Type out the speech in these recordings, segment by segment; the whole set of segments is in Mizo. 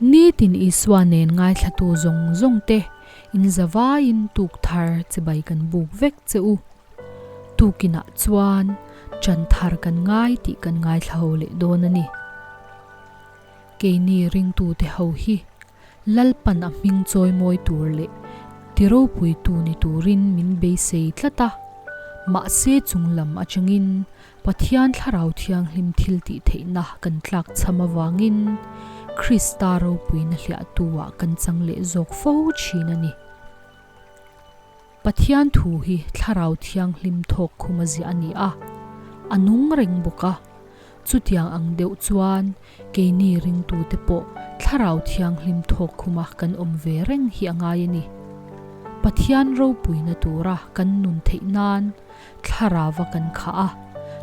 Nitin Isua nen ngaithlatu zawng zawng te in zavaiin tuk thar chibai kan buk vek che u. Tukinah chuan ṭan thar kan ngai tih kan ngaithla ho leh dawn a ni. Keini ringtute ho hi Lalpan a hming chawi mawi tur leh ti ropuitu ni turin min beisei tlat a, mahse chung lam atangin Pathian Thlarau Thianghlim thil tih theihna kan tlak chham avangin Krista ropuina hliahtu-ah kan chang leh zawk fo thin a ni. Pathian thu hi Thlarau Thianghlim thawk khum a ziah a ni a, a nung reng bawk a. Chutiang ang deuh chuan keini ringtute pawh Thlarau Thianghlim thawk khuma kan awm ve reng hi a ngai a ni. Pathian ropuina tura kan nun theih nan Thlarauva kan khah a,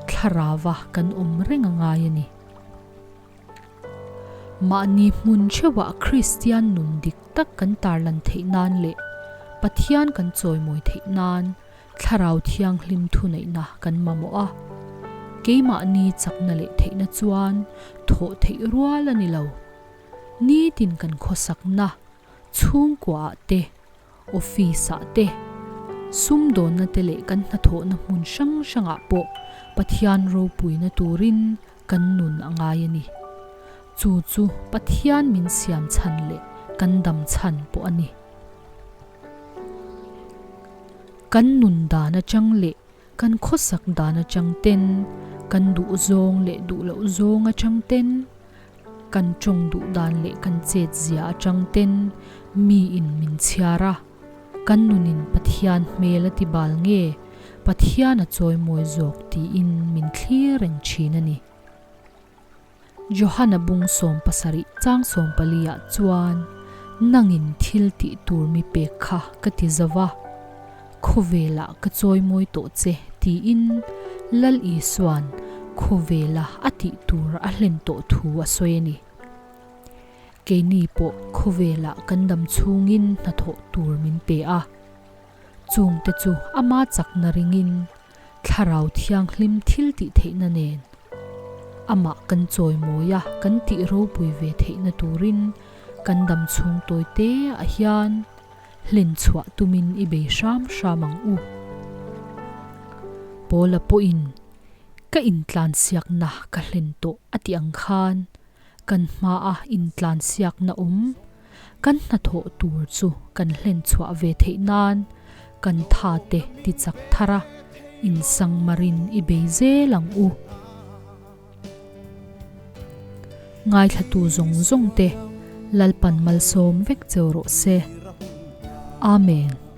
Thlarauva kan awm reng a ngai a ni. Mahni hmun theuhah Kristian nun dik tak kan tarlan theih nan leh Pathian kan chawimawi theih nan Thlarau Thianghlim thuneihna kan mamawh a. Keimahni chakna leh theihna chuan thawh theih rual a ni lo. Nitin kan khawsakna, chhungkuaah te, Office-ah te, sumdawnna te leh kan hnathawhna hmun hrang hrangah pawh Pathian ropuina turin kan nun a ngai a ni. Chu chu Pathian min siam chhan leh kan dam chhan pawh a ni. Kan nun dan atang leh kan khawsak dan atang ten, kan duh zawng leh duh loh zawng atang ten, Kan tawng duh dan leh kan chet zia atang ten mi in min chhiar a, kan nunin Pathian hmel a ti bal nge Pathian a chawi mawi zawk tiin min thlir reng thin a ni. Johana bung 70 chang 14 ah chuan nangin thil tih tur mi pek kha ka ti zo va, Khawvelah ka chawi mawi tawh che tiin Lal Isua'n khawvela a tih tur a hlen tawh thu a sawi a ni. Keini pawh khawvelah kan dam chhungin hnathawh tur min pe a. Chungte chu ama chakna ringin Thlarau Thianghlim thil tih theihna nen amah kan chawi mawi a, kan tih ropui ve theihna turin kan dam chhung tawi te ah hian Hlen chhuah tumin i bei hram hram ang u. Paula pawhin, Ka intlansiakna ka hlen tawh a tih ang khan, kan hmaa intlansiakna awm, kan hnathawh tur chu kan hlen chhuah ve theih nan kan tha te ti chak thar a, insangmarin i bei zel ang u. Ngaithlatu zawng zawng te Lalpan malsawm vek cheu rawh se. Amen.